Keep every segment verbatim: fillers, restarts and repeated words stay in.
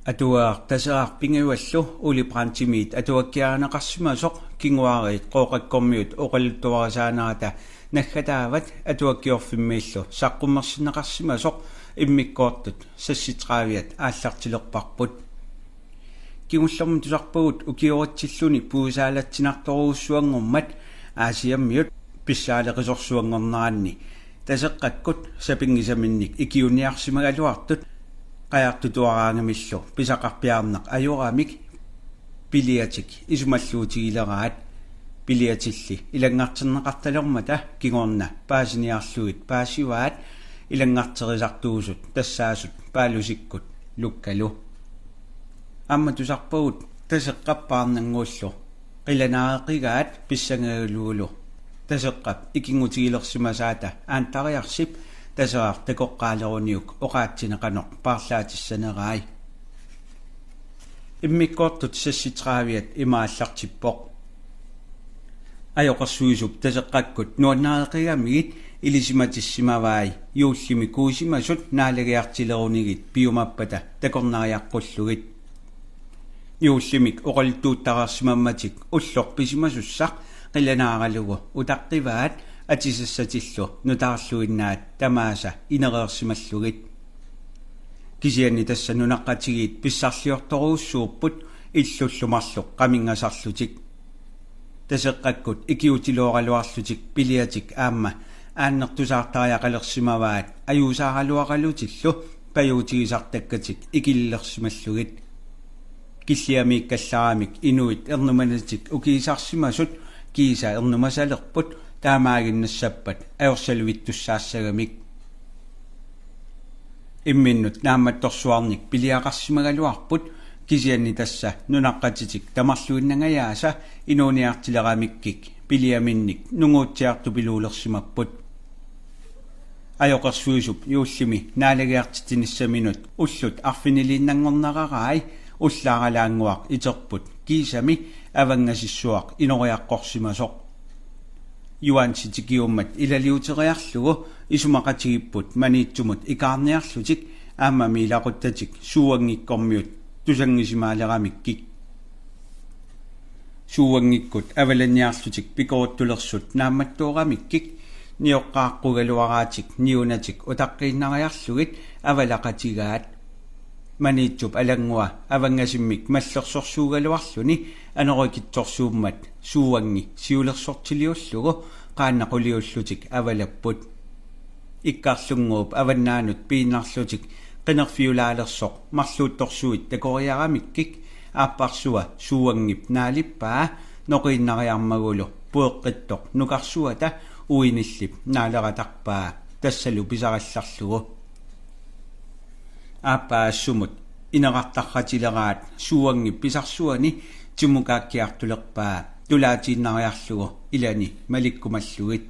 Atuagaq Taseraq pingajuallu Ole Brandtimit atuakkiarineqarsimasoq kinguaariit Qooqakkormiut oqaluttuarisaanerata naggataavat Atuakkiorfimmiillu saqqummersinneqarsimasoq immikkoortut seksogtredive aallartilerparput. Kingullermik tusarpagut ukiorutsilluni puisaalatsinartorujussuanngormat Aasiammiut pissaaleqisorsuanngorneranni Taseqqakkut sapinngisaminnik ikiuiniarsimagaluartut qajartutuaraangamillu pisaqarpiarneq ajoramik piliatik isumalluutigileraat. Piliatilli ilanngarterneqartalermata kingorna paasiniarlugit paasivaat ilanngarterisartuusut tassaasut Paalusikkut Lukkalu. Aamma tusarpagut Taseqqap paarnannguullu qilanaareqigaat pissangagalugulu Taseqqap ikinngutigilersimasaata Aantariarsip Taseraq takoqqaaleruniuk oqaatsini qanoq paarlaatissanerai. Immikkoortut seksogtredive ima aallartippoq. Ajoqersuisup Taseqqakkut nuannareqigamigit ilisimatissimavai juullimi kuisimasut naalagiartilerunigit piumappata takornariaqqullugit. Juullimik oqaluttuuttareersimammatik ulloq pisimasussaq qilanaaralugu utaqqivaat atisassatillu nutaarluinnaat tamaasa inereersimallugit. Kisianni tassa nunaqqatigiit pissarliortorujussuupput illullu marluk qaminngasarlutik. Taseqqakkut ikiutilooraluarlutik piliatik aamma aannertusaartariaqalersimavaat ajuusaaraluaqalutillu pajuutigisartakkatik ikililersimallugit. Killiamiikkallaramik inuit ernumanatik ukiisarsimasut kiisa ernumasalerput taamaaginnassappat ajorsalivittussaassagamik. Imminnut naammattorsuarnik piliaqarsimagaluarput kisianni tassa nunaqqatitik tamarluinnangajaasa inuuniartileramikkik piliaminnik nunguutsiartupiluulersimapput. Ajoqersuisup juullimi naalagiartitsinissaminut ullut arfiniliinnanngornerarai ullaaralaannguaq iterput kiisami avangasissuaq inoriaqqorsimasoq. Juaansi tikiummat ilaliuteriarlugu isumaqatigiipput Maniitsumut ikaarniarlutik aammami ilaquttatik Suuanngikkormiut tusanngisimaaleramikkik. Suuanngikkut avalanniarlutik pikoruttulersut naammattooramikkik nioqqaaqqugaluaraatik niunatik utaqqiinnariarlugit avalaqatigaat. Maniitsup alanngua avangasimmik mallersorsuugaluarluni anorikitsorsuummat Suuanngi siulersortiliullugu qaannat quliullutik avalapput. Ikkarlunnguup avannaanut piinnarlutik qinerfiulaalersoq marluuttorsuit takoriaramikkik aapparsua Suuanngip naalippaa noqiinnariarmagulu pueqqittoq nukarsuata Uinillip naaleratarpaa tassalu pisarallarlugu. Aappaa assumut ineqartarratileraat Suuanngip pisarsuani timukaakkiartulerpaa tulaatiinnariarlugu ilani malikkumallugit.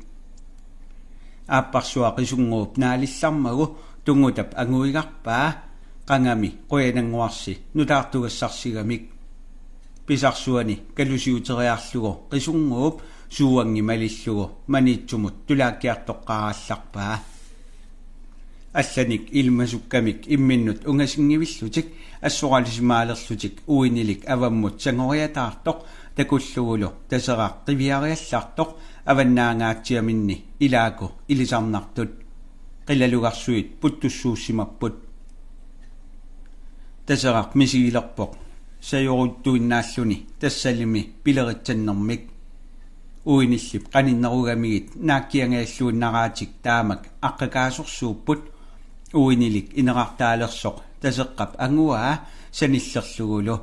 Aapparsua Qisunnguup naalillarmagu Tungutap anguigarpaa qangami qujanannguarsi nutaartugassarsigamik. Pisarsuani kalusiuteriarlugu Qisunnguup Suuanngi malillugu Maniitsumut tulaakkiartoqqaarallarpaa. Allanik ilimasukkamik imminnut ungasinngillutik assoralisimaalerlutik Uinilik avammut sangoriataartoq takullugulu Taseraq qiviariallartoq avannaangaatsiaminni ilaaku ilisarnartut. Qilalugarsuit puttussuussimapput. Taseraq misigilerpoq sajoruttuinnaalluni tassalimi pileritsannermik. Uinillip qaninnerugamigit naakkiangajalluinnaraatik taamak aqqakaasorsuupput. Uinilik ineqartaalersoq Taseqqap anguaa sanillerlugulu.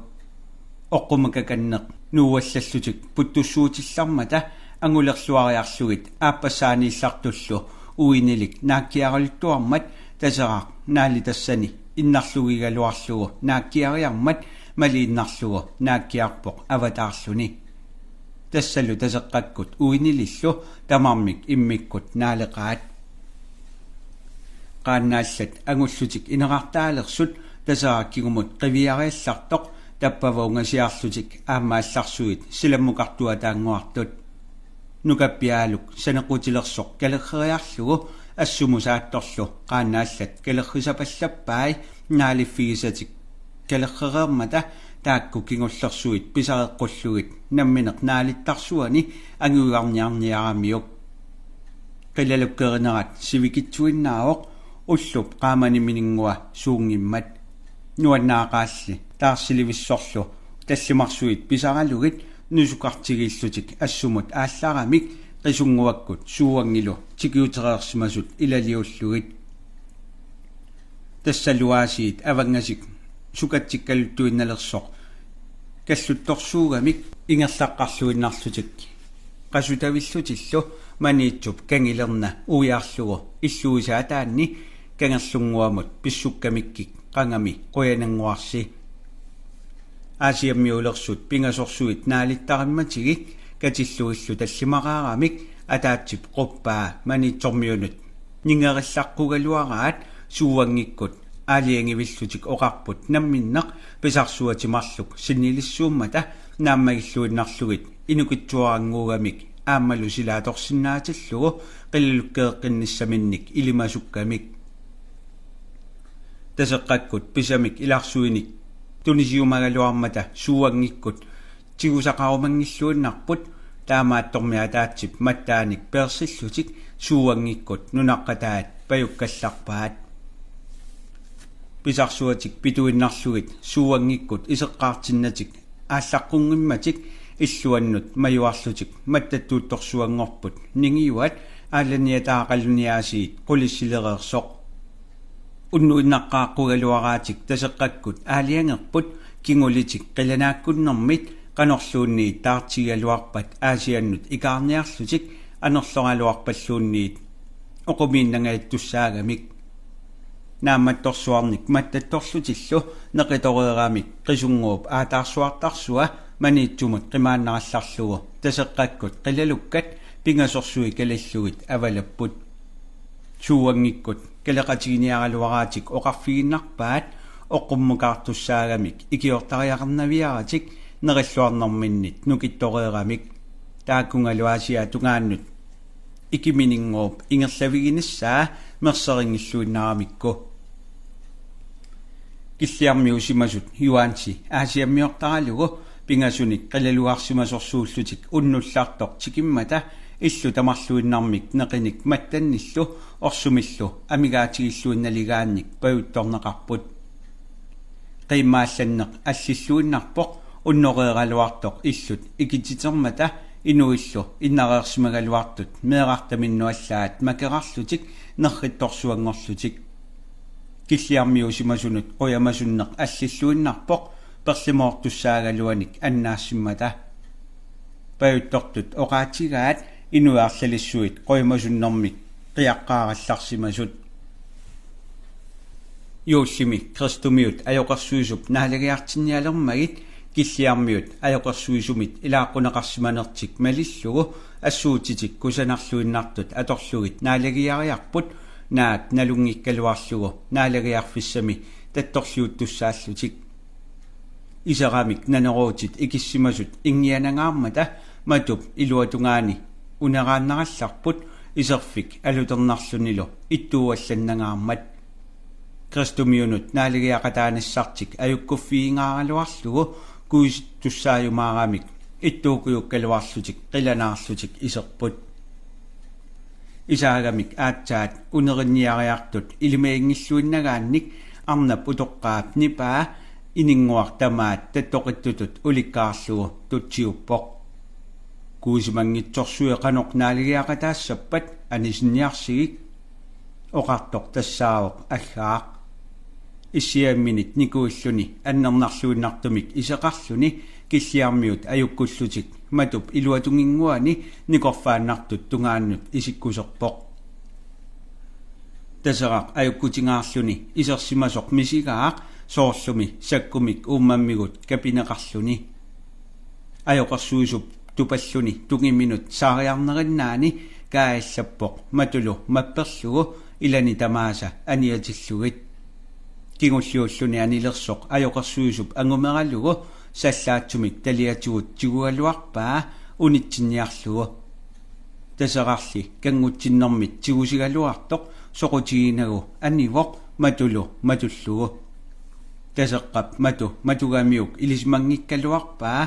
Oqqumakakanneq nuuallallutik puttussuutillarmata angulerluariarlugit aappassaaniillartullu Uinilik naakkiaraluttuarmat Taseraq naalitassani innarlugigaluarlugu naakkiariarmat maliinnarlugu naakkiarpoq avataarluni. Tassalu Taseqqakkut Uinilillu tamarmik immikkut naaleqaat. Qaannaallat angullutik ineqartaalersut Taseraq kingumut qiviariallartoq tappavaa ungasiarlutik aamma allarsuit silammukartuataannguartut. Nukappiaaluk saneqqutilersoq kalerreriarlugu assumusaattorlu qaannaallat kalerrisapallappai naaliffigisatik kalerrereermata taakku kingullersuit pisareqqullugit nammineq naalittarsuani anguigarniarniaramiuk. Qilalukkerinerat sivikitsuinnaavoq ullup qaamanimininngua suunngimmat. Nuannaaqaalli taarsilivissorlu tallimarsuit pisaralugit nusukartigiillutik assumut aallaramik Qisunnguakkut Suuanngilu tikiutereersimasut ilaliullugit. Tassalu aasiit avanngasik sukatsikkaluttuinnalersoq kalluttorsuugamik ingerlaqqarluinnarlutik qasutavillutillu Maniitsup kangilerna uiarlugu illuisa ataanni kangerlunnguamut pissukkamikkik qangami qujanannguarsi. Aasiammiulersut pingasorsuit naalittarimmatigik katillugillu tallimaraaramik ataatsip quppaa Maniitsormiunut ningerillaqqugaluaraat Suuanngikkut aalajangivillutik oqarput namminneq pisarsuatit marluk sinnilissuummata naammagilluinnarlugit inukitsuarannguugamik aammalu sila atorsinnaatillugu qilalukkeeqqinnissaminnik ilimasukkamik. Taseqqakkut pisamik ilarsuinik tunisiumagaluarmata Suuanngikkut tigusaqarumanngilluinnarput, taamaattormi ataatsip mattaanik peersillutik Suuanngikkut nunaqqataat pajukkallarpaat. Pisarsuatik pituinnarlugit Suuanngikkut iseqqaartinnatik aallaqqunngimmata illuannut majuarlutik mattattuuttorsuanngorput ningiuat aalaniataaqaluni aasiit qulissilereersoq. Unnuinnaqqaaqqugaluaraatik Taseqqakkut aalajangerput kingulitik qilanaakkunnermit qanorluunniit taartigigaluarpat Aasiannut ikaarniarlutik anorloraluarpalluunniit oqumiinnangajattussaagamik. Naammattorsuarnik mattattorlutillu neqitoreeramik Qisunnguup aataarsuartarsua Maniitsumut qimaannarallarlugu Taseqqakkut qilalukkat pingasorsuit kalillugit avalapput. Suuanngikkut kaleqatiginiaraluaraatik oqarfigiinnarpaat oqqummukaartussaagamik ikiortariaqarnaviaratik nerilluarnerminnit nukittoreeramik. Taakkungalu Aasiaat tungaannut ikimininnguup ingerlaviginissaa mersorinngilluinnaramikku. Killiarmiusimasut Juaansi Aasiammiortaralugu pingasunik qilalugarsimasorsuullutik unnullartoq tikimmata illu tamarluinnarmik neqinik mattannillu orsumillu amigaatigilluinnaligaannik pajuttorneqarput. Qiimmaallanneq allilluinnarpoq unnoreeraluartoq illut ikititermata inuillu innareersimagaluartut meerartaminnut allaat makerarlutik nerrittorsuanngorlutik. Killiarmiusimasunut qujamasunneq allilluinnarpoq perlimoortussaagaluanik annaassimmata. Pajuttortut oqaatigaat inuit arlalissuit qujamasunnermik qiaqqaarallarsimasut. Juullimi kristumiut ajoqersuisup naalagiartinnialermagit Killiarmiut ajoqersuisumit ilaaqquneqarsimanertik malillugu assuutitik kusanarluinnartut atorlugit naalagiariarput naak nalunngikkaluarlugu naalagiarfissami tattorliuttussaallutik. Iseramik naneruutit ikissimasut inngianangaarmata matup iluatungaani uneraannarallarput iserfik aluternarlunilu ittuuallannangaarmat. Kristumiunut naalagiaqataanissartik ajukkuffigingaaraluarlugu kuisittussaajumaaramik ittuukujukkaluarlutik qilanaarlutik iserput. Isaagamik aatsaat unerinniariartut ilimaginngilluinnagaannik arnap utoqqaap nipaa ininnguaq tamaat tattoqittutut ulikkaarlugu tutsiuppoq: Kuisimanngitsorsui qanoq naalagiaqataassappat anisinniarsigik. Oqartoq tassaavoq aggaaq. Issiaminit nikuilluni annernarluinnartumik iseqarluni Killiarmiut ajukkullutik matup iluatunginnguani nikorfaannartut tungaannut isikkuserpoq. Taseraq ajukkutingaarluni isersimasoq misigaaq soorlumi sakkumik uummammigut kapineqarluni. Ajoqersuisup tupalluni tungiminut saariarnerinnaani kaajallappoq matulu mapperlugu ilani tamaasa aniatillugit. Kingulliulluni anilersoq ajoqersuisup angumeralugu sallaatsumik taliatigut tigugaluarpaa unitsinniarlugu. Taserarli kanngutsinnermit tigusigaluartoq soqutiginagu anivoq matulu matullugu. Taseqqap matu matugamiuk ilisimanngikkaluarpaa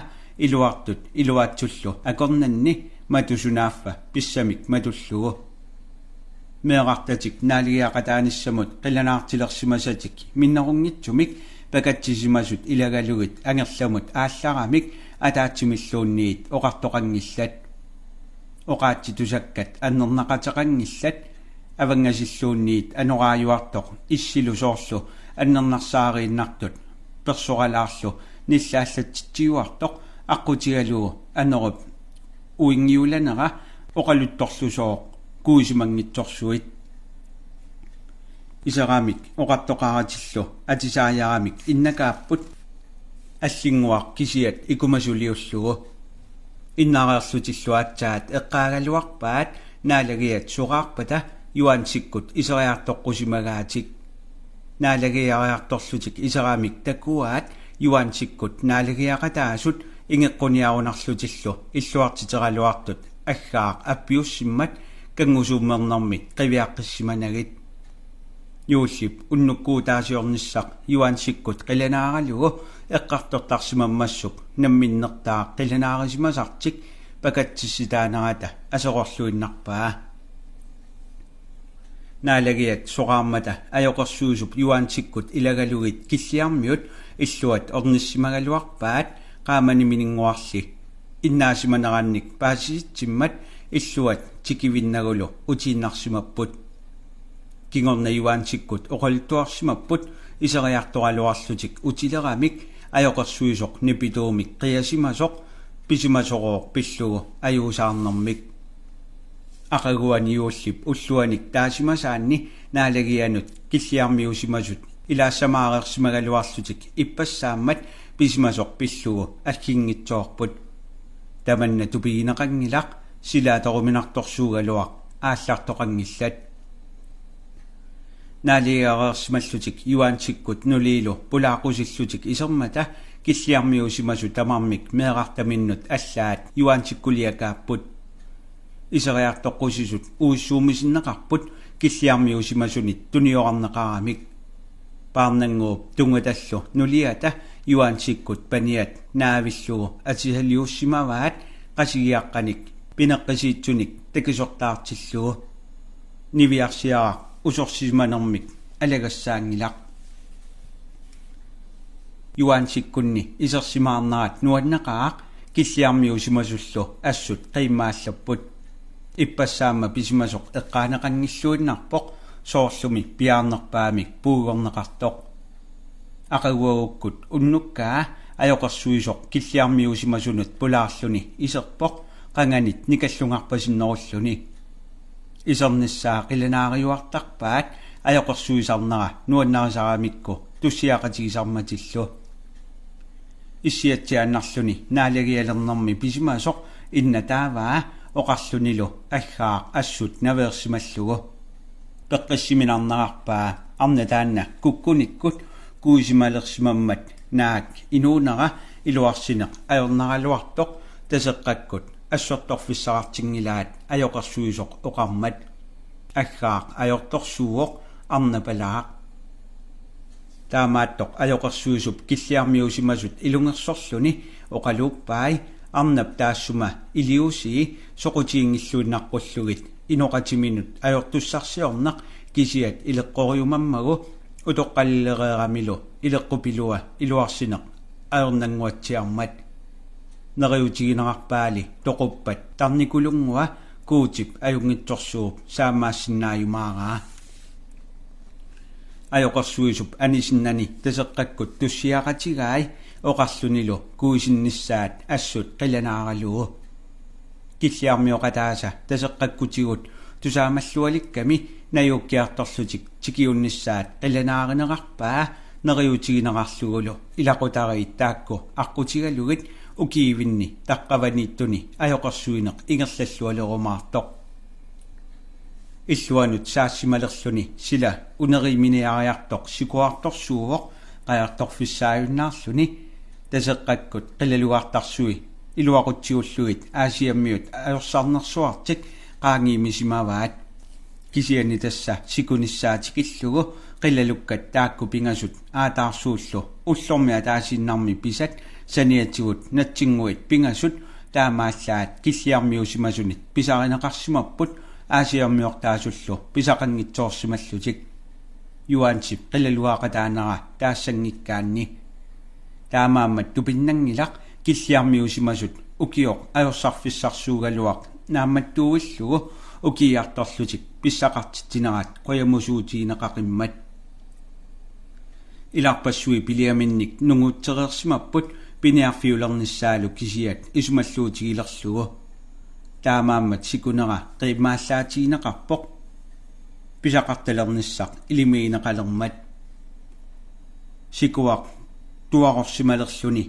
iluartut iluatsullu akornanni matu sunaaffa pissamik matullugu. Meerartatik naalagiaqataanissamut qilanaartilersimasatik minnerunngitsumik pakatsisimasut ilagalugit angerlamut aallaramik ataatsimilluunniit oqartoqanngillat. Oqaatsit tusakkat annernaqateqanngillat, avanngasilluunniit anoraajuartoq issilu soorlu annernarsaariinnartut persoralaarlu nillaallatsitsiuartoq aqqutigalugu anerup uinngiulanera oqaluttorlusooq kuisimanngitsorsuit. Iseramik oqartoqaratillu atisaajaramik innakaapput, allinnguaq kisiat ikumasuliullugu. Innareerlutillu aatsaat eqqaagaluarpaat naalagiat soraarpata Juansikkut iseriartoqqusimagaatik. Naalagiariartorlutik iseramik takuaat Juansikkut naalagiaqataasut ingeqquniarunarlutillu illuartiteraluartut aggaaq appiussimmat kanngusuummernermik qiviaqqissimanagit. Juullip unnukkuutaasiornissaq Juansikkut qilanaaralugu eqqartortarsimammassuk namminnertaaq qilanaarisimasartik pakatsissitaanerata aserorluinnarpaa. Naalagiat soraarmata ajoqersuisup Juansikkut ilagalugit Killiarmiut illuat ornissimagaluarpaat qaamanimininnguarli. Innaasimanerannik paasisitsimmat illuat tikivinnagulu utiinnarsimapput. Kingorna Juansikkut oqaluttuarsimapput iseriartoraluarlutik utileramik ajoqersuisoq nipituumik qiasimasoq pisimasorooq pillugu ajuusaarnermik. Aqaguani juullip ulluanik taasimasaanni naalagianut Killiarmiusimasut ilaassamaareersimagaluarlutik ippassaammat pisimasoq pillugu agginngitsoorput. Tamanna tupigineqanngilaq, sila atoruminartorsuugaluaq aallartoqanngillat. Naalagiareersimallutik Juansikkut nuliilu pulaaqqusillutik isermata Killiarmiusimasut tamarmik meerartaminnut allaat Juansikkuliakaapput. Iseriartoqqusisut uissuumisinneqarput Killiarmiusimasunit tuniorarneqaramik. Paarnannguup tungatallu nuliata Juansikkut paniat naavillugu atisaliussimavaat qasigiaqqanik pineqqisiitsunik takisortaartillugu. Niviarsiaraq usorsisimanermik alagassaanngilaq. Juansikkunni isersimaarnerat nuanneqaaq Killiarmiusimasullu assut qiimmaallapput. Ippassaammat pisimasoq eqqaaneqanngilluinnarpoq soorlumi piaarnerpaamik puigorneqartoq. Aqaguagukkut unnukkaa ajoqersuisoq Killiarmiusimasunut pulaarluni iserpoq qanganit nikallungarpasinnerulluni. Isernissaa qilanaariuartarpaat ajoqersuisarnera nuannarisaramikku tussiaqatigisarmatillu. Issiatsiaannarluni naalagialernermi pisimasoq inna taavaa oqarlunilu aggaaq assut naveersimallugu. Peqqissiminarnerarpaa arnat taanna kukkunikkut kuisimalersimammat naak inuunera iluarsineq ajornaraluartoq Taseqqakkut assortorfissaqartinngilaat ajoqersuisoq oqarmat. Aggaaq ajortorsuuvoq, arnapalaaq. Taamaattoq ajoqersuisup Killiarmiusimasut ilungersorluni oqaluuppai arnap taassuma iliusii soqutiginngilluinnaqqullugit inoqatiminut ajortussarsiorneq kisiat ileqqoriumammagu utoqqalilereeramilu ileqqupilua iluarsineq ajornannguatsiarmat. Neriutigineqarpaali toquppat tarnikulunnguaq Guutip ajunngitsorsuup saammaassinnaajumaaraa. Ajoqersuisup anisinnani Taseqqakkut tussiaqatigai oqarlunilu kuisinnissaat assut qilanaaralugu. Killiarmioqataasa Taseqqakkutigut tusaamallualikkami najuukkiartorlutik tikiunnissaat qilanaarineqarpaa neriutigineqarlugulu ilaqutariit taakku aqqutigalugit ukiivinni taqqavaniittuni ajoqersuineq ingerlallualerumaartoq. Illuanut saassimalerluni sila uneriiminiariartoq sikuartorsuuvoq qajartorfissaajunnaarluni. Taseqqakkut qilalugartarsui iluaqutsiullugit Aasiammiut ajorsarnersuartik qaangiimisimavaat. Kisianni tassa sikunissaa tikillugu Qilalukkat taakku pingasut aataarsuullu ullormi ataasiinnarmi pisat saniatigut natsinnguit pingasut taamaallaat Killiarmiuusimasunit pisarineqarsimapput aasiarmiortaasullu pisaqanngitsoorsimallutik. Juansip qilaluaqataanera taassanngikkaanni. Taamaammat tupinnanngilaq Killiarmiuusimasut ukioq ajorsarfissarsuugaluaq naammattuuillugu ukiiartorlutik pissaqartitsinerat qujamusuutigineqaqimmat. Ilarpassui piliaminnik nunguutsereersimapput piniarfiulernissaalu kisiat isumalluutigilerlugu. Taamaammat sikunera qiimmaallaatigineqarpoq pisaqartalernissaq ilimigineqalermat. Sikuaq tuarorsimalerluni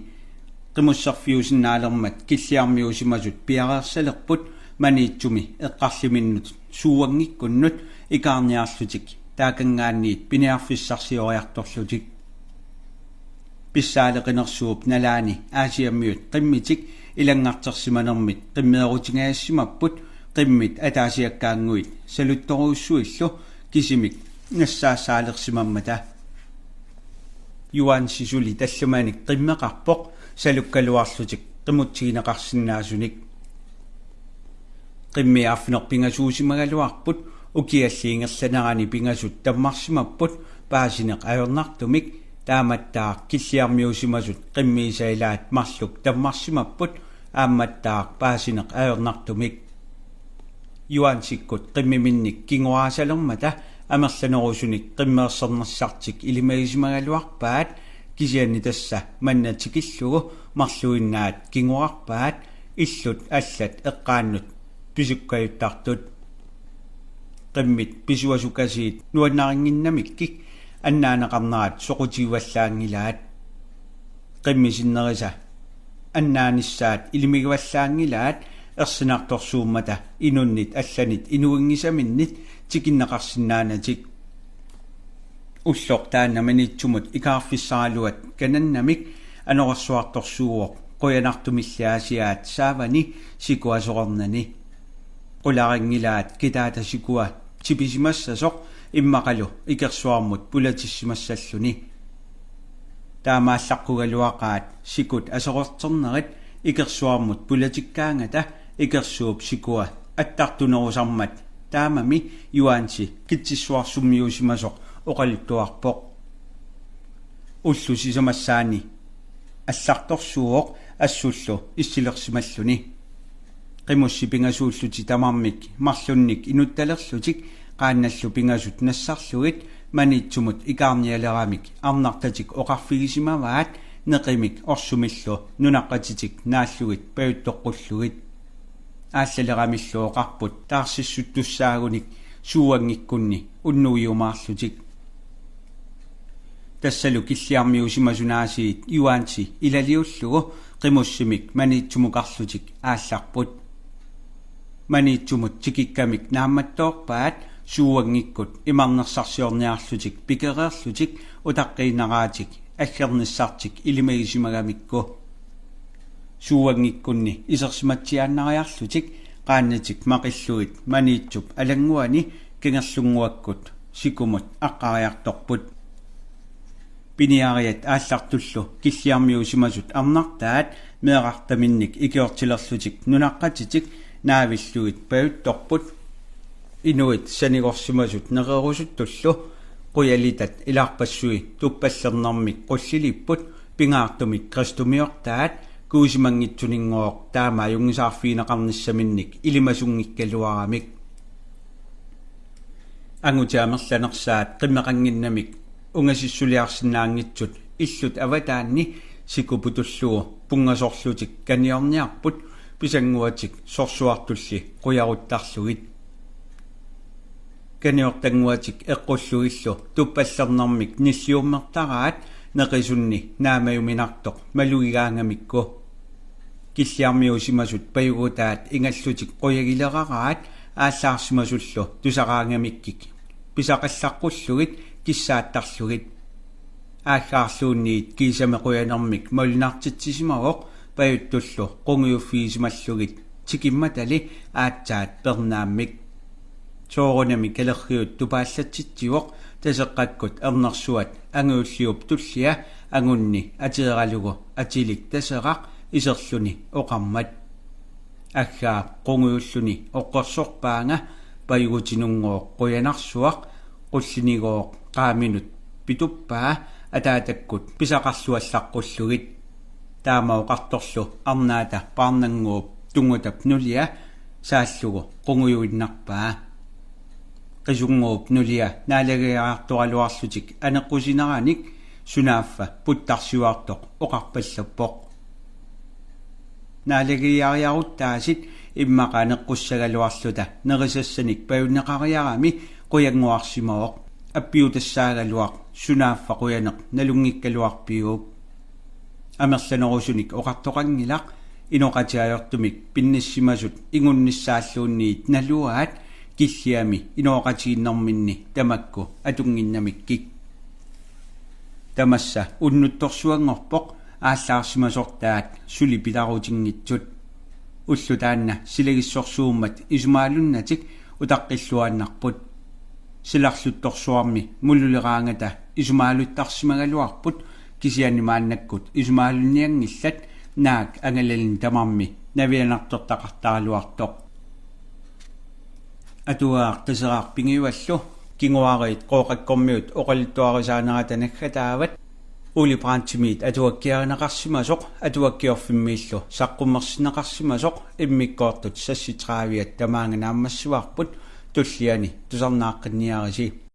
qimusserfiusinnaalermat Killiarmiuusimasut piareersalerput Maniitsumi eqqarliminnut Suuanngikkunnut ikaarniarlutik taakanngaanniit piniarfissarsioriartorlutik. Pissaaleqinersuup nalaani aasiammiut qimmitik ilanngartersimanermit qimmeerutingajassimapput qimmit ataasiakkaannguit saluttorujussuillu kisimik nassaassaalersimammata. Juansi suli tallimanik qimmeqarpoq salukkaluarlutik qimutsigineqarsinnaasunik. Qimmii arfineq-pingasuusimagaluarput ukialli ingerlanerani pingasut tammarsimapput paasineq ajornartumik, taamattaaq Killiarmiuusimasut qimmiisa ilaat marluk tammarsimapput aammattaaq paasineq ajornartumik. Juansikkut qimmiminnik kinguaasalermata amerlanerusunik qimmeersornissartik ilimagisimagaluarpaat, kisianni tassa manna tikillugu marluinnaat kinguarpaat illut allat eqqaannut pisukkajuttartut. Qimmit pisuasukasiit nuannarinnginnamikkik annaaneqarnerat soqutigivallaanngilaat. Qimmit sinnerisa annaanissaat ilimigivallaanngilaat ersinartorsuummata inunnit allanit inuinngisaminnit tikinneqarsinnaanatik. Ulloq taanna Maniitsumut ikaarfissaraluat kanannamik anorersuartorsuuvoq qujanartumilli aasiaat saavani siku asoreernani. Qularinngilaat kitaata sikua tipisimassasoq immaqalu ikersuarmut pulatissimassalluni. Taamaallaqqugaluaqaat sikut asoreerternerit ikersuarmut pulatikkaangata ikersuup sikua attartunerusarmat taamami Juansi Kitsissuarsummiuusimasoq oqaluttuarpoq. Ullut sisamassaanni allartorsuuvoq assullu issilersimalluni. Qimussi pingasuullutik tamarmik marlunnik inuttalerlutik qaannallu pingasut nassarlugit Maniitsumut ikaarnialeramik arnartatik oqarfigisimavaat neqimik orsumillu nunaqqatitik naallugit pajuttoqqullugit. Aallaleramillu oqarput taarsissuttussaagunik Suuanngikkunni unnuiumaarlutik. Tassalu Killiarmiuusimasunit aasiit Juansi ilaliullugu qimussimik Maniitsumukarlutik aallarput. Maniitsumut tikikkamik naammattoorpaat Suuanngikkut imarnersarsiorniarlutik pikereerlutik utaqqiinnaraatik aggernissartik ilimagisimagamikku. Suuanngikkunni isersimatsiaannariarlutik qaannatik maqillugit Maniitsup alannguani kangerlunnguakkut sikumut aqqariartorput. Piniariat aallartullu Killiarmiuusimasut arnartaat meerartaminnik ikiortilerlutik nunaqqatitik naavillugit pajuttorput. Inuit sanigorsimasut nererusuttullu qujalitat ilarpassui tuppallernermik qullilipput pingaartumik kristumiortaat kuisimanngitsuninnguuvoq taama ajunngisaarfigineqarnissaminnik ilimasunngikkaluaramik. Angutit amerlanersaat qimmeqannginnamik ungasissuliarsinnaanngitsut illut avataanni siku putullugu punngasorlutik kaniorniarput pisannguatik sorsuartulli qujaruttarlugit. Kaniortannguatik eqqullugillu tuppallernermik nilliummertaraat neqisunni naamajuminartoq malugigaangamikku. Killiarmiuusimasut pajugutaat ingallutik qujagileraraat aallaarsimasullu tusaraangamikkik pisaqallaqqullugit kissaattarlugit. Aaggaarluunniit kiisami qujanermik malunnartitsisimavoq pajuttullu qungujuffigisimallugit tikimmatali aatsaat pernaammik. Soorunami kalerriut tupaallatsitsivoq Taseqqakkut ernersuat Angujulliup tullia angunni ateeralugu atilik Taseraq iserluni oqarmat: Aggaap qungujulluni oqqorsorpaanga: Pajugutinunnguuq qujanarsuaq, qullinigooq qaaminut pituppaa ataatakkut pisaqarluallaqqullugit. Taama oqartorlu arnaata Paarnannguup Tungutap nulia saallugu qungujuinnarpaa. Qisunnguup nulia naalagiartoraluarlutik aneqqusineranik sunaaffa puttarsiuartoq oqarpallappoq: Naalagiariaruttaasit immaqa aneqqussagaluarluta nerisassanik pajunneqariarami qujannguarsimavoq. Appiutassaagaluaq sunaaffa qujaneq nalunngikkaluarpiuk. Amerlanerusunik oqartoqanngilaq, inoqatit ajortumik pinnissimasut ingunnissaalluunniit naluaat Killiami inooqatigiinnerminni tamakku atunnginnamikkik. Tamassa unnuttorsuanngorpoq aallaarsimasortaat suli pilarutinngitsut. Ulloq taanna silagissorsuummat isumaalunnatik utaqqilluaannarput. Silarluttorsuarmi mululeraangata isumaaluttarsimagaluarput, kisianni maannakkut isumaalunnianngillat, naak angalallin tamarmi navianartortaqartaraluartoq. Atuagaq Taseraq pingiuallu kinguariit Qooqakkormiut oqaluttuarisaanerata naggataavat. Ole Brandtimit atuakkiarineqarsimasoq Atuakkiorfimmiillu saqqummersinneqarsimasoq immikkoortut seksogtredive tamaanga naammassivarput, tulliani tusarnaaqqinniarisi.